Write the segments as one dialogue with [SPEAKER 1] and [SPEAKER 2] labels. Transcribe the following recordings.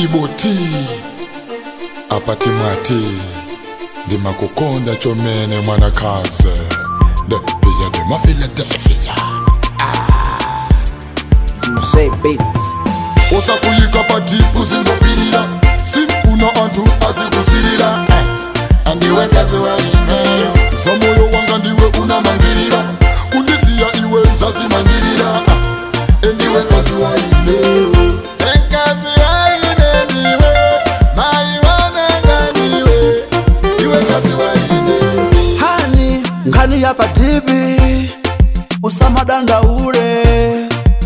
[SPEAKER 1] Iboti apati mwati ndimakukonda chomene mwanakazi ndepija ndemafiladelfia.
[SPEAKER 2] Mzee Beats.
[SPEAKER 1] Usakuyika patipu zingopirira simpuna anthu azikusilira andiwe kazi waineyo zamoyo wanga ndiwe unamangirira kundisiya iwe nzazimangirira endiwe kazi waineyo enkazi waine ndiwe maiwananga ndiwe iwe kazi waineyo.
[SPEAKER 3] Hani nkhani ya patipi usamadandaule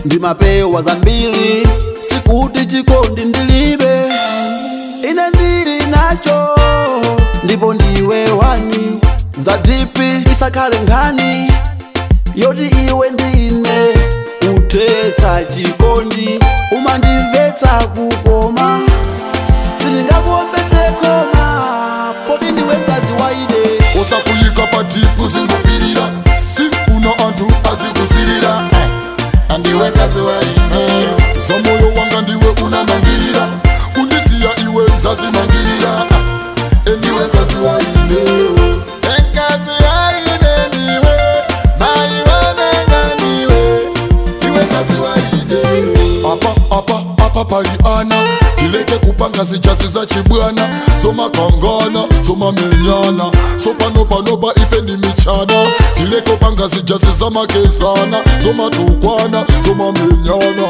[SPEAKER 3] ndimapewa zambiri sikuti chikondi ndilibe ine ndili nacho ndipo ndiwe wani za dipi isakhale nkhani yoti iwe ndine utetsa chikondi umandimvetsa kukoma sindingakuombetse koma poti ndiwe mkazi waine.
[SPEAKER 1] Usakuyika patipu zingopirira simpuna anthu azikusilira andiwe kazi waineyo zamoyo wanga ndiwe unamangirira kundisiya iwe nzazimangirira endiwe kazi waineyo enkazi waine ndiwe maiwananga ndiwe iwe kazi waineyo. Apa apa apa pali ana tileke kupanga zijazi za chibwana zomakangana zomamenyana sopanopanopa ife ndi michana tileke kupanga zijazi zamakezana zomatukwana zomamenyana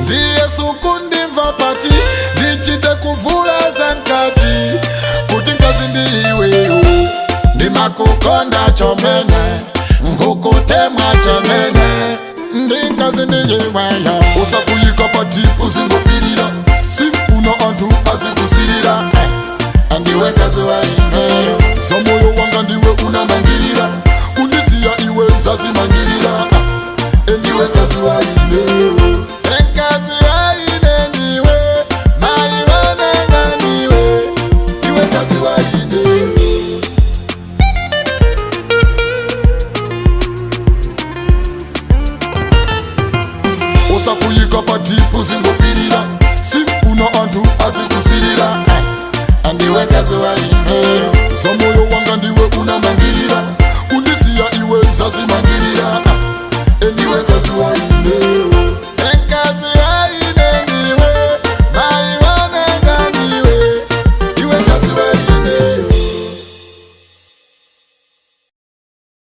[SPEAKER 1] ndiye sukundimva pati ndichite kuvula za nkati kuti nkazi ndi iweyo ndimakukonda chomene nkukutemwa chemene ndinkazi ndiyiweyo. Usakuyika patipu zingopirira simpuna anthu azikusilira andiwe kazi waineyo zamoyo wanga ndiwe unamangirira kundisiya iwe nzazimangirira endiwe kazi waineyo enkazi waine ndiwe maiwananga ndiwe iwe kazi waineyo. Usakuyika patipu zingopirira simpuna anthu azikusilira andiwe kazi waineyo zamoyo wanga ndiwe unamangirira kundisiya iwe nzazimangirira.